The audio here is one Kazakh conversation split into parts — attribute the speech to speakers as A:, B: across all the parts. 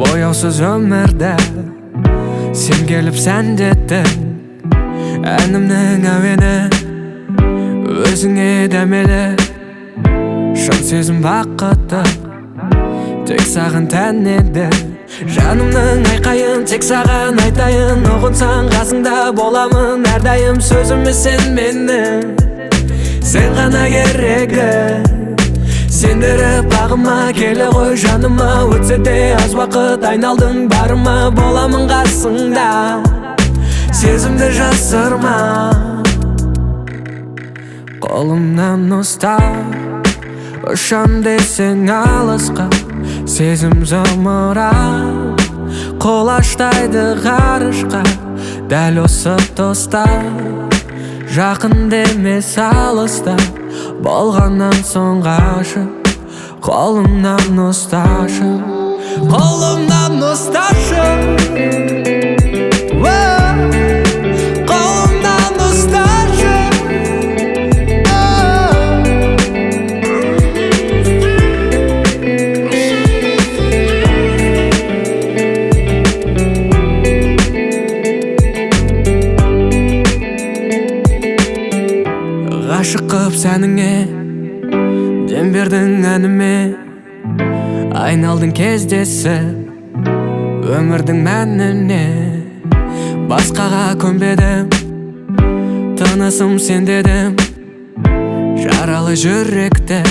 A: Бояусыз өмірді сен келіп сәндеттің. Әнімнің әуені өзіңе дәмелі. Шын сезім бақыты тек саған тән еді. Жанымның айқайын тек саған айтайын. Ұғынсаң қасыңда боламын әрдайым. Сөзіме сен менің, сен ғана керегі. Сендіріп бағыма келе ғой жаныма. Өтсе де аз уақыт айналдың барыма. Боламын қасыңда, сезімді жасырма. Қолымнан ұста, ұшам десең алысқа. Сезім зымырап құлаштайды ғарышқа. Дәл осы тұста жақын емес алыста. Болғаннан соң ғашық, қолымнан ұсташы, қолымнан ұсташы, қолымнан ұсташы. Ғашық қып сәніңе, дем бердің әніме. Айналдың кездесіп өмірдің мәніне. Басқаға көнбедім, тынысым сен дедім. Жаралы жүректі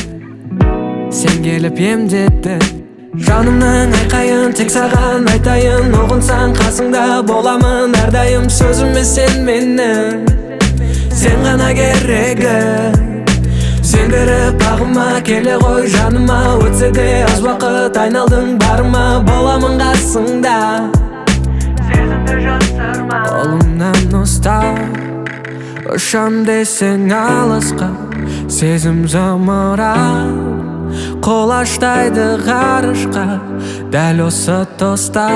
A: сен келіп емдедің. Жанымның айқайын тек саған айтайын. Ұғынсаң қасыңда боламын әрдайым. Сөзіме сен менің, сен ғана керегі. Сендіріп бағыма келе ғой жаныма. Өтсе де аз уақыт айналдың барыма. Боламын қасыңда, сезімді жасырма. Қолымнан ұста, ұшам десең алысқа. Сезім зымырап құлаштайды ғарышқа. Дәл осы тұста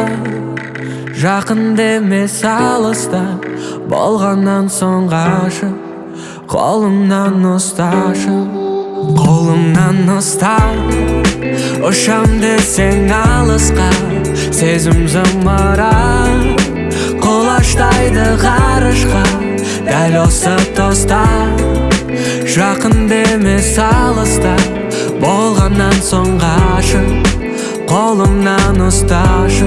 A: жақын емес алыста. Болғаннан соң ғашық, қолымнан ұсташы, қолымнан ұста. Ұшам десең алысқа. Сезім зымырап құлаштайды ғарышқа. Дәл осы тұста жақын емес алыста. Болғаннан соң ғашық, қолымнан ұсташы,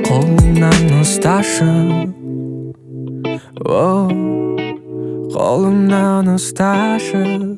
A: қолымнан ұсташы, қолымнан ұсташы.